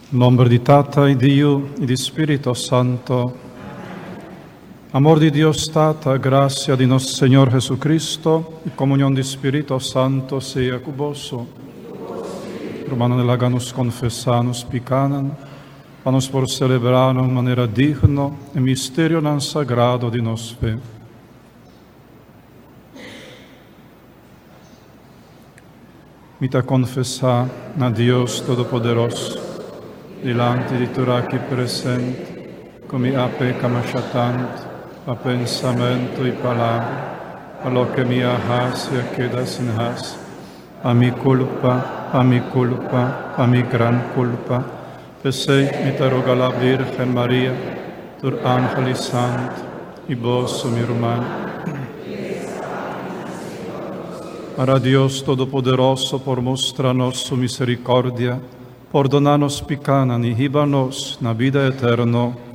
Nomber di Tata y di Yu y di Spirito Santo. Amor di Dios Tata, gracia di nos Señor Jesucristo y comunión di Spirito Santo sea cu boso. Rumannan, laga nos confesa nos picanan, pa nos por celebra na un manera digno e misterionan sagrado di nos fe. Mi ta konfesá na Dios Todopoderoso, dilanti di tur aki presente, ku mi a peka masha tantu pa pensamentu i palabra, pa loke mi a hasi a keda sin hasi, pa mi kulpa, pa mi kulpa, pa mi gran kulpa. P'esei mi ta roga la Bírgen Maria, tur ángel i santu, i boso, mi ruman. Para Dios Todopoderoso por mustra nos su misericordia, pordona nos picanan y hiba nos na bida eterno.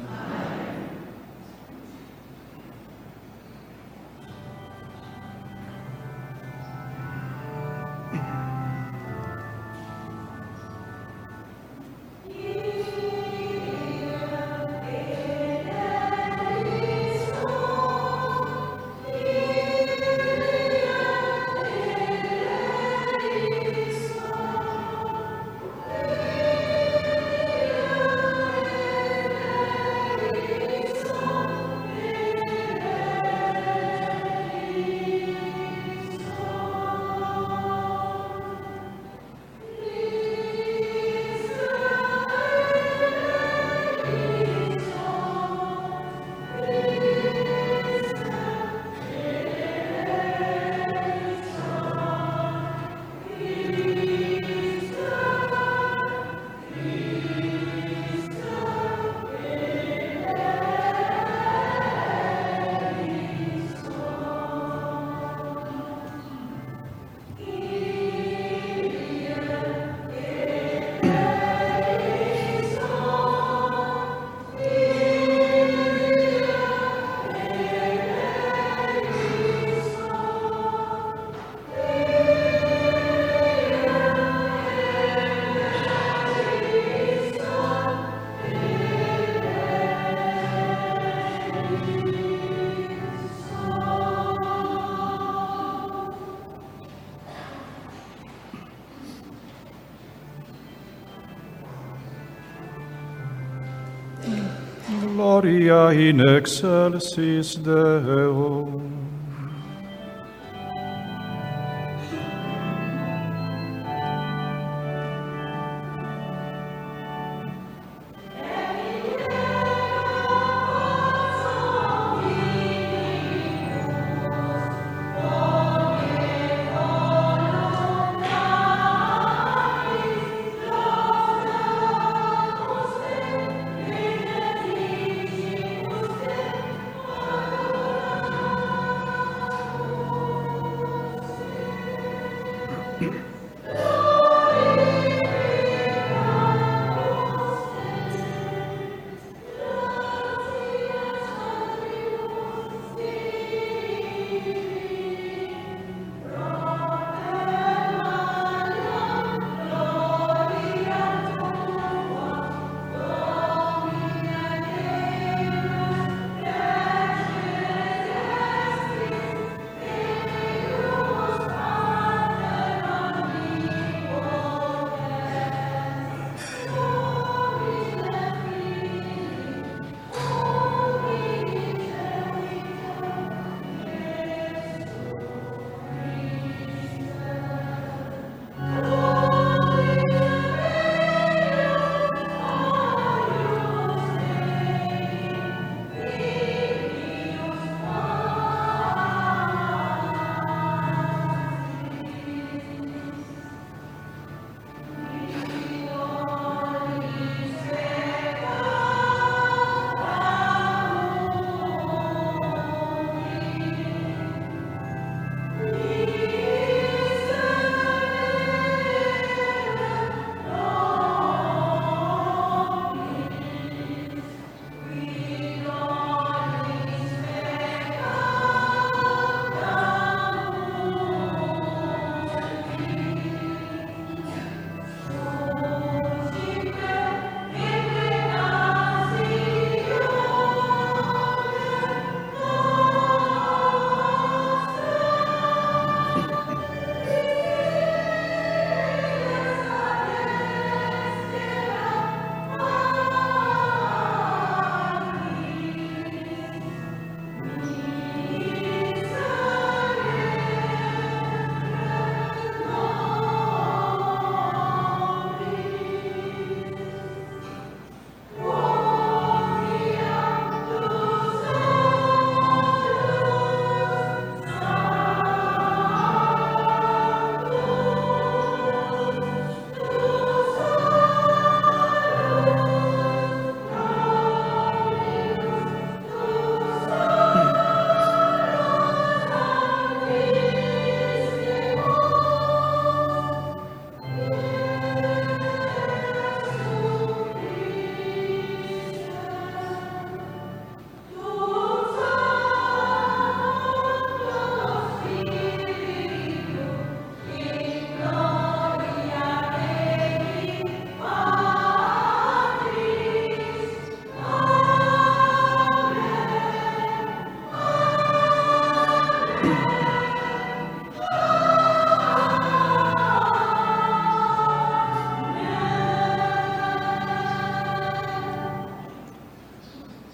Gloria in excelsis Deo.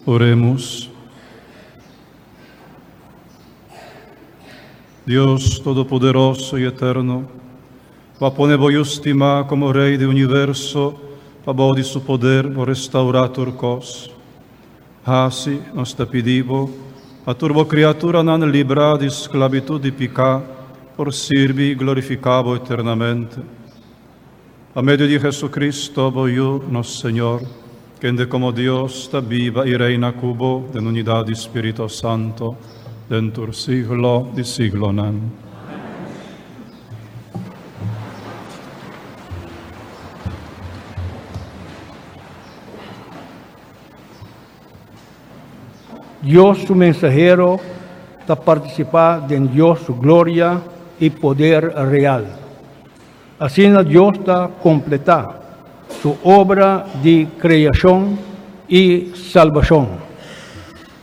Oremos. Dios Todopoderoso y Eterno, Bo a pone Bo Yu stimá komo Rei di universo pa bou di Su poder Bo restaurá tur kos. Hasi, nos ta pidi Bo, pa tur Bo kriaturanan librá di sklabitut di piká por sirbi i glorifiká Bo eternamente. Pa medio di Jesucristo, bo Yu, nos Señor, kende como Dios ta biba i reina cu bo den unidad di Spirito Santo, den tur siglo di siglonan. Dios su mensahero ta partisipá den Dios su gloria i poder real. Asina Dios ta kompletá su obra di kreashon i salbashon.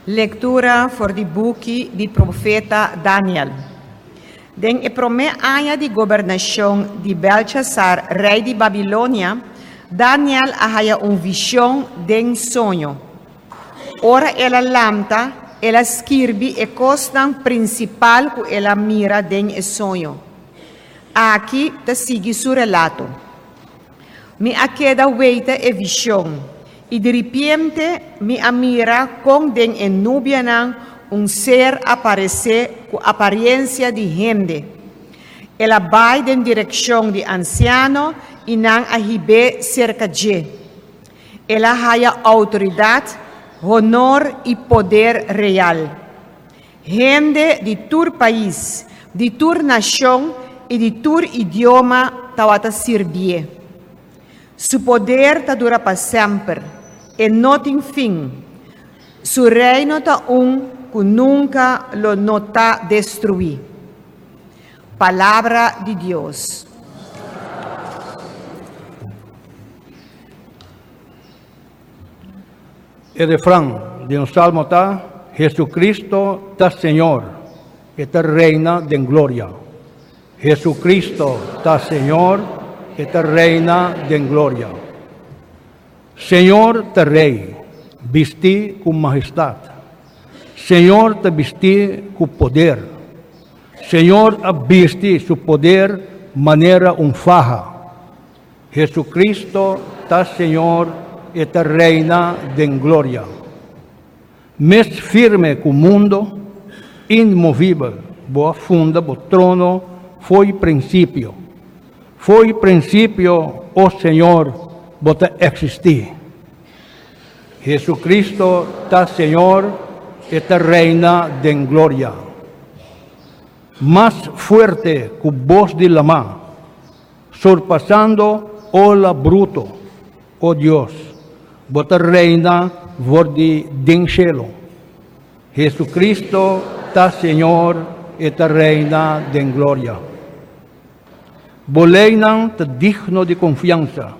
Lektura for di buki di profeta Daniel. Den e promé aña di gobernashon di Belshazzar, rei di Babilonia, Daniel a haya un vishon den soño. Ora el a lanta, el a skirbi e kosnan prinsipal ku el a mira den e soño. Aki ta sigui su relato, Mi a keda weita e vishon, i diripiente mi a mira kon den e nubianan un ser a paresé ku apariensia di hende. El a bai den direkshon di ansiano i nan a hib'é serka dje. El a haya outoridat, honor i poder real. Hende di tur pais, di tur nashon i di tur idioma tawata sirbié. Su poder ta dura pa semper, e no tin fin. Su reino ta un ku nunka lo no ta destruí. Palabra di Dios. E refran di nos salmo ta, Jesucristo ta Señor, E ta reina den gloria. Jesucristo ta Señor, E ta reina den gloria. Señor ta Rey, bistí cu mahestad. Señor ta bistí cu poder. Señor a bisti su poder manera un faha. Jesucristo ta Señor, E ta reina den gloria. Mes firme cu mundo, inmovibel, Bo a funda Bo trono fo'i principio. Fo'i principio, o Señor, Bo ta existi. Jesucristo ta Señor, E ta reina den gloria. Mas fuerte cu bos di lamá. Surpasando ola bruto, o Dios, Bo ta reina for di den shelu. Jesucristo ta Señor, E ta reina den gloria. Bo leinan ta digno di konfiansa.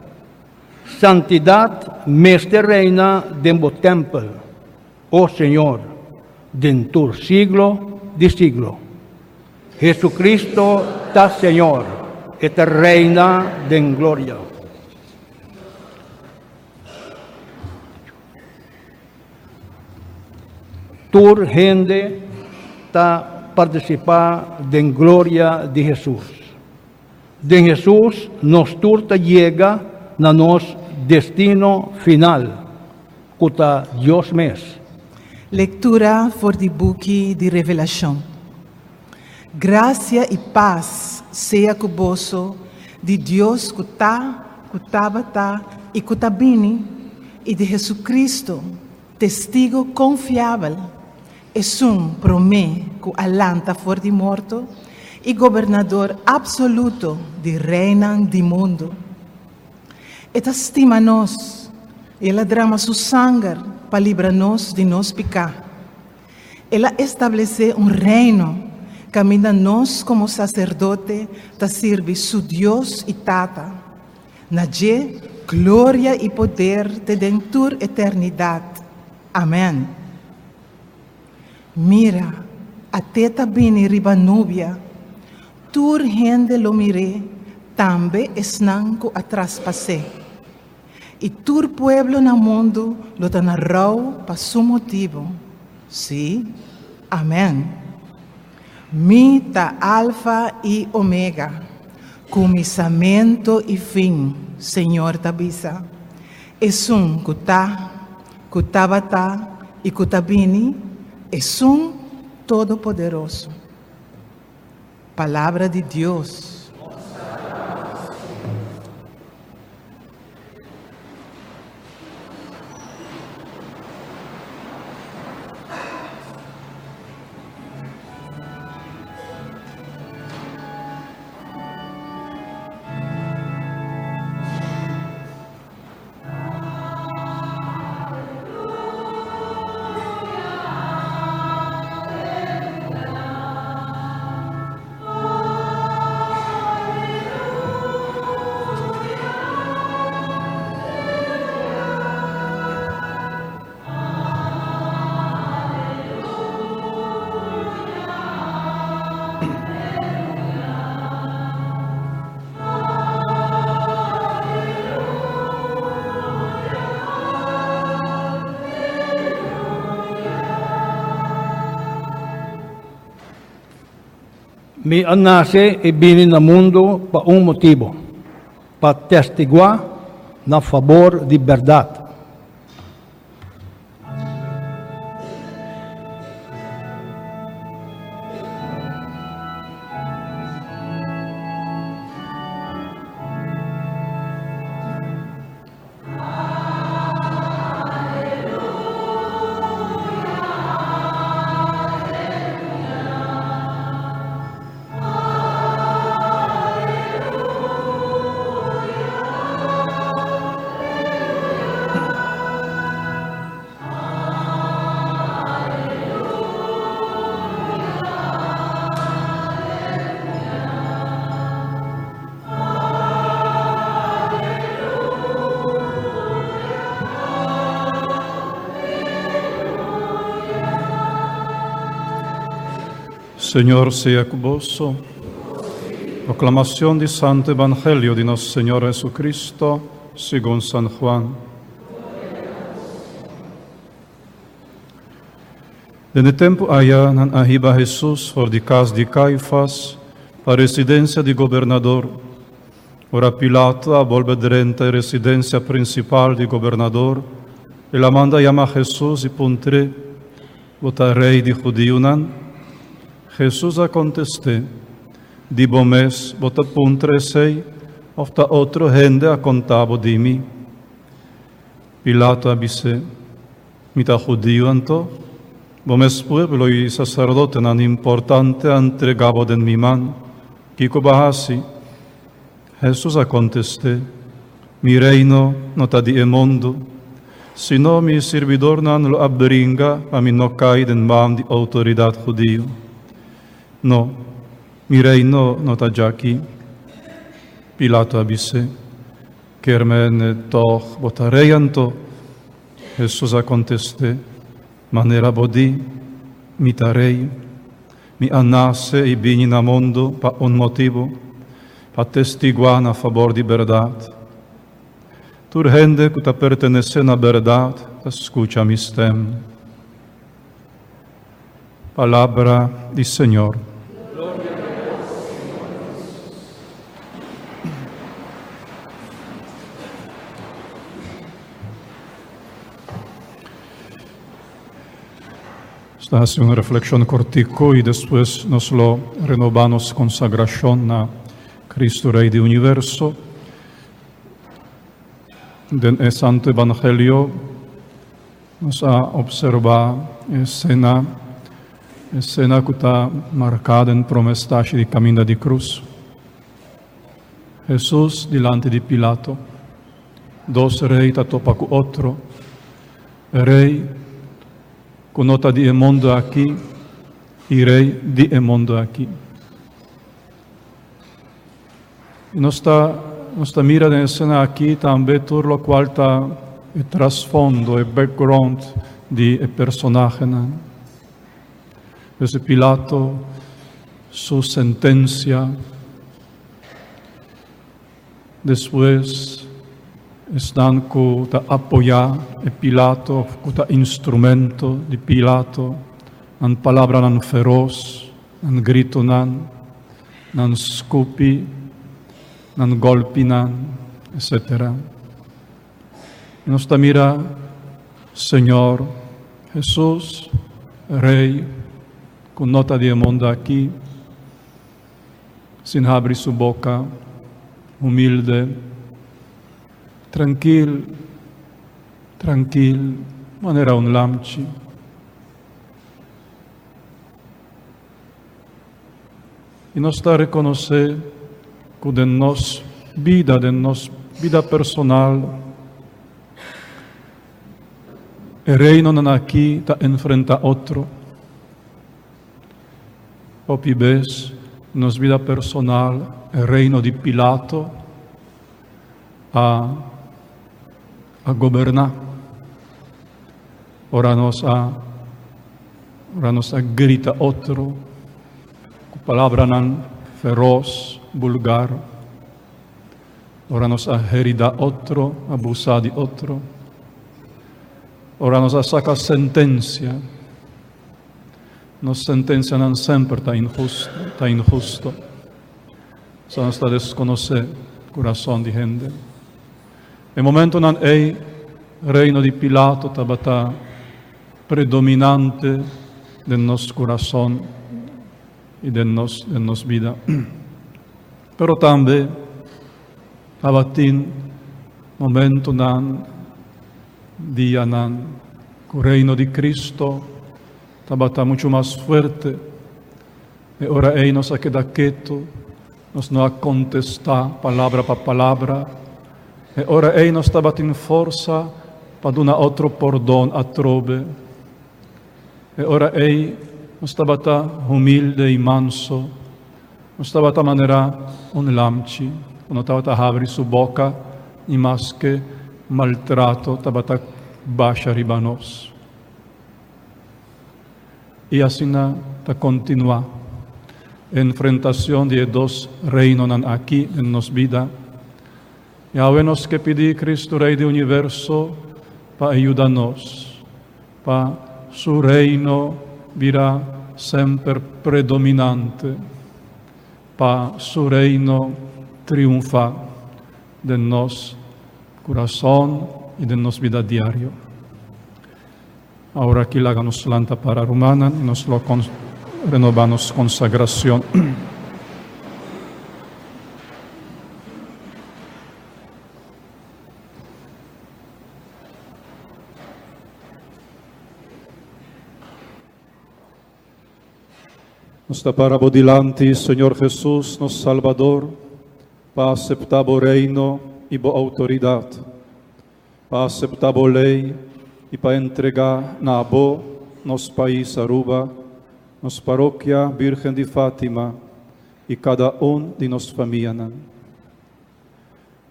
Santidat mester reina den Bo tèmpel, o Señor, den tur siglo di siglo. Jesucristo ta Señor, E ta reina den gloria. Tur hende ta partisipá den gloria di Hesus. Den Hesus nos tur ta yega na nos destino final, ku ta Dios mes. Lektura for di buki di Revelashon. Grasia i pas sea ku boso di Dios ku ta, ku tabata i ku ta bini, i di Hesukristu, testigu konfiabel, Esun promé ku a lanta for di morto i gobernador apsoluto di reinan di mundu. E ta stima nos i el a drama su sanger pa libra nos di nos piká. El a establesé un reino kaminda nos komo saserdote ta sirbi su Dios i Tata. Na dje gloria i poder te den tur eternidat. Amèn. Mira, at'é ta bini riba nubia. Tur hende lo mir'é, tambe esnan ku a traspas'é. I tur pueblo na mundu lo ta na rou pa su motibu. Sí, amèn. Mi ta Alfa i Omega, kuminsamentu i fin, Señor ta bisa, Esun ku ta, ku tabata i ku ta bini, Esun Todopoderoso. Palabra di Dios. Mi a nase i bini na mundu pa un motibu, pa testiguá na fabor di bèrdat. Señor sea cu boso. Proclamación di Santo Evangelio di nos Señor Jesucristo, segun San Juan. Den e tempu aya nan a hiba Hesus for di kas di Kaifas pa residensia di gobernador. Ora Pilato a bolbe drenta e residensia prinsipal di gobernador, el a manda yama Hesus i puntr'é, Bo ta rei di hudiunan? Hesus a kontest'é, Di bo mes bo ta puntra esei òf ta otro hende a konta bo di mi? Pilato a bis'é, Mi ta hudiu anto? Bo mes pueblo i saserdotenan importante a entregá bo den mi man. Kiko bo a hasi? Hesus a kontest'é, Mi reino no ta di e mundu. Si no, mi sirbidornan lo a bringa pa mi no kai den man di outoridat hudiu. No, mi reino no ta djaki. Pilato a bis'é, Kier mene tòg bo ta rei anto? Hesus a kontest'é, Manera bo di, mi ta rei. Mi a nase i bini na mundu pa un motibu, pa testiguá na fabor di bèrdat. Tur hende ku ta pertenesé na bèrdat ta skucha mi stèm. Palabra di Señor. Nos ta hasi un reflekshon kortiku i despues nos lo renobá nos konsagrashon na Kristu Rei di Universo. Den e Santu Evangelio Nos a observá e esena, esena ku ta marká den promé stashi di kaminda di krus. Hesus dilanti di Pilato. Dos rei ta topa ku otro. E rei ku no ta di e mundu aki i rei di e mundu aki. I nos ta nos ta mira den esena aki tambe tur lokual ta e trasfondo, e background di e personahenan. Desde Pilato su sentencia, despues. Esnan ku ta apoyá e Pilato òf ku ta instrumento di Pilato, nan palabranan feros, nan gritonan, nan skupi, nan gòlpinan, etsetera. I nos ta mira Señor Hesus, Rei ku no ta di e mundu aki, sin habri su boka, humilde, trankil, trankil, manera un lamchi. I nos ta rekonosé ku den nos bida, den nos bida personal, e reinonan aki ta enfrentá otro. Hopi bes nos bida personal e reino di Pilato a a goberná. Ora nos a ora nos a grita otro ku palabranan feros, bulgar. Ora nos a heridá otro, abusá di otro. Ora nos a saka sentensia. Nos sentencianan semper ta inhusto, ta inhusto. Sa nos ta desconoce curason di hende. E momentonan ei, reino di Pilato tabata predominante den nos curason y den nos, den nos bida. Pero tambe tabatin momentonan Dianan ku Reino di Cristo tabata muchu mas fuerte, e ora ei nos a keda ketu, nos no a kontestá palabra pa palabra. E ora ei nos tabatin forsa pa duna otro pordon atrobe. E ora ei nos tabata humilde i manso, nos tabata manera un lamchi ku no tabata habri su boka ni maske maltrato tabata basha riba nos. I asina ta kontinuá e enfrentashon di e dos reinonan aki den nos bida. I awe nos ke pidi Kristu Rei di universo pa e yuda nos pa su reino bira semper predominante, pa su reino triunfá den nos kurason i den nos bida diario. Awor aki laga nos lanta para rumannan i nos lo renobá nos konsagrashon. Nos ta para bo dilanti, Señor Jesus, nos Salbador, pa acepta bo reino y bo autoridad, pa acepta bo ley y pa entrega na bo nos pais Aruba, nos parokia Virgen di Fatima y cada un di nos famianan.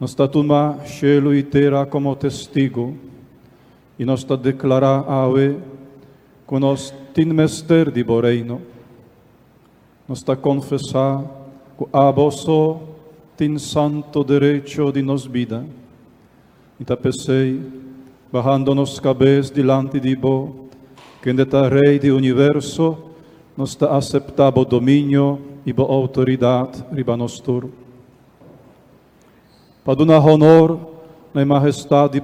Nos ta tuma shelu i tera komo testigu, i nos ta deklará awe ku nos tin mester di bo Reino. Nos ta konfesá ku abo so tin santo derecho di nos bida, i ta p'esei, bahando nos kabes dilanti di bo, kende ta Rei di universo, nos ta aseptá bo dominio i bo outoridat riba nos tur. Pa duna honor na e mahestat di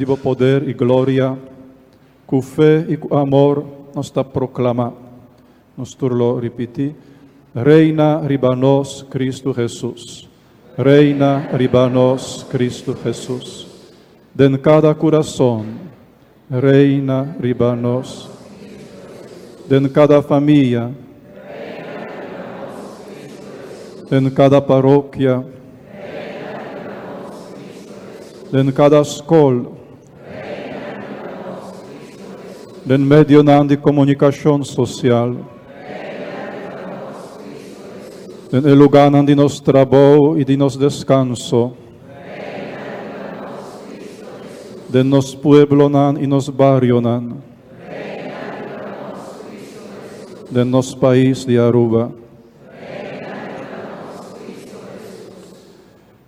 bo poder i gloria, ku fe i ku amor nos ta proklamá. Nos tur lo ripití, Reina riba nos, Kristu Hesus. Reina riba nos, Kristu Hesus. Den kada kurason, reina riba nos. Den kada famia. Den kada parokia. Den kada skol. Den medionan di komunikashon sosial. Den e lugánan di nos trabou i di nos deskanso. Den nos pueblonan i nos barionan. Den nos pais di Aruba.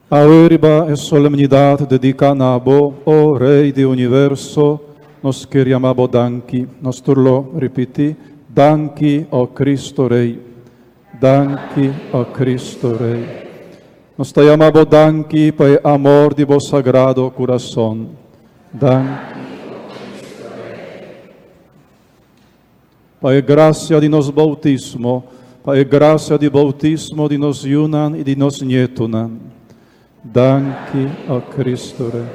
Awe riba e solemnidad dedica na Bo, o Rey di universo, nos kier yama Bo danki. Nos tur lo ripiti, Danki, o Cristo Rey. Danki, o Cristo Rey. Nos ta yama Bo danki pa e amor di Bo Sagrado Curason. Danki, o Cristo Rey. Pa e gracia di nos bautismo, pa e gracia di bautismo di nos yunan y di nos nietonan. Danki, o Cristo Rey.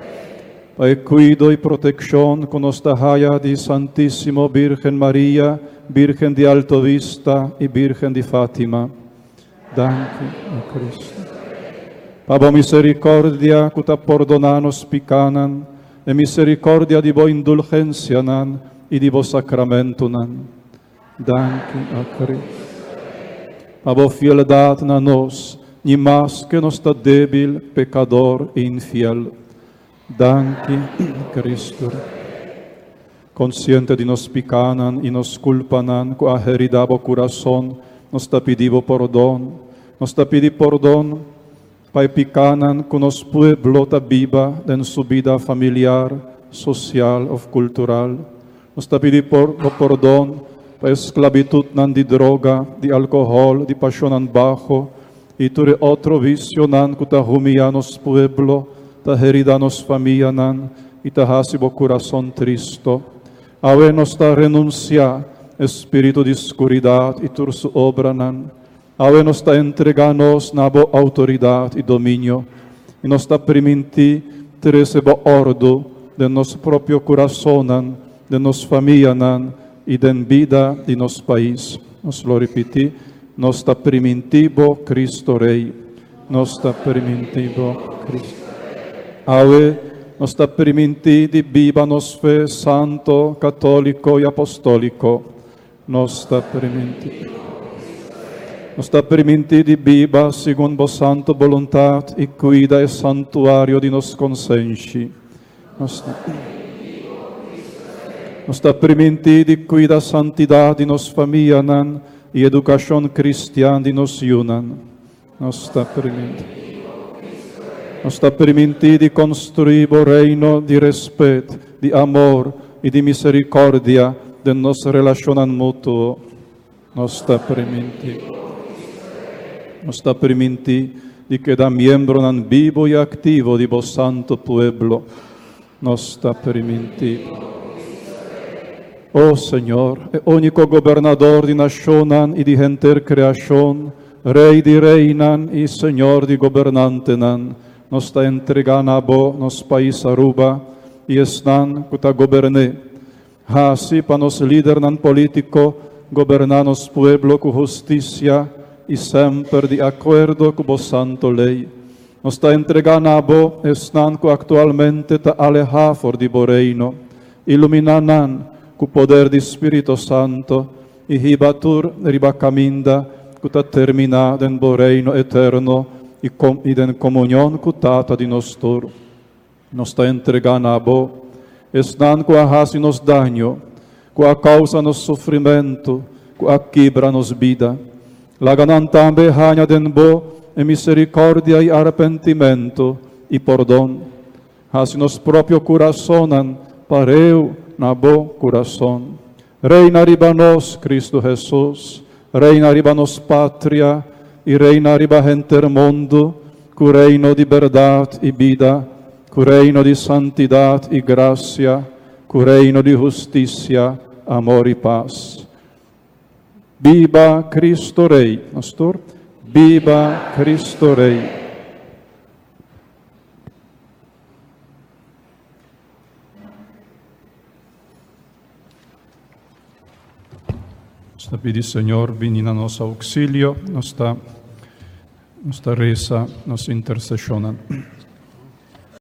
Pa e cuido y proteccion cu nos ta haya di Santisimo Virgen Maria, Virgen di Alto Vista y Virgen di Fatima. Danki, o Cristo. Pa bo misericordia cu ta pordona nos picanan, e misericordia di bo indulgencianan y di bo sacramentonan. Danki, o Cristo. Pa bo fieldad na nos, ni maske nos ta debil, pecador y infiel. Danki, Cristo. Consciente di nos picanan y nos culpanan cu a herida bo curason, nos ta pidi bo pordon. Nos ta pidi pordon pa e picanan cu nos pueblo ta biba den su bida familiar, social of cultural. Nos ta pidi bo pordon pa e sclabitudnan di droga, di alcohol, di pasionnan baho y tur e otro vicionan cu ta humiya nos pueblo, ta herida nos famianan y ta haci bo curason tristo. Awe nos ta renuncia e spirito di scuridad y tur su obranan. Awe nos ta entrega nos na bo autoridad y dominio y nos ta priminti trece bo ordo den nos propio curasonnan, den nos famianan y den bida di nos pais. Nos lo ripiti, Nos ta priminti bo, Cristo Rey. Nos ta priminti bo, Cristo. Awe nos ta priminti di biba nos fe santo, catolico y apostolico. Nos ta priminti. Nos ta priminti di biba segun bo santo boluntad y cuida e santuario di nos consenshi. Nos ta Nos ta primintí di kuida santidat di nos famianan i edukashon kristian di nos yunan. Nos ta primintí. Nos ta primintí di konstruí bo Reino di respet, di amor i di miserikòrdia den nos relashonnan mutuo. Nos ta primintí. Nos ta primintí di keda miembronan bibo i aktivo di bo santo pueblo. Nos ta primintí. O Señor, e úniko Gobernador di nashonnan i di henter kreashon, Rei di reinan i Señor di gobernantenan, nos ta entregá na bo nos pais Aruba i esnan ku ta gobern'é. Hasi pa nos lidernan polítiko goberná nos pueblo ku hustisia i semper di akuerdo ku bo santo lei. Nos ta entregá na bo esnan ku aktualmente ta alehá for di bo Reino. Iluminá nan ku poder di Spirito Santo i hiba tur riba kaminda ku ta terminá den bo Reino eterno i den komunion ku Tata di nos tur. Nos ta entregá na Bo esnan ku a hasi nos daño, ku a kousa nos sufrimentu, ku a kibra nos bida. Laga nan tambe haña den Bo e miserikòrdia i arepentimentu i pordon. Hasi nos propio kurasonnan pareu na Bo kurason. Reina riba nos, Kristu Hesus, reina riba nos patria i reina riba henter mundu ku reino di bèrdat i bida, ku reino di santidat i grasia, ku reino di hustisia, amor i pas. Biba Kristu Rei! Nos tur, Biba Kristu Rei! Nos ta pidi Señor bini na nos auxilio, nos ta nos ta reza nos intercessionnan.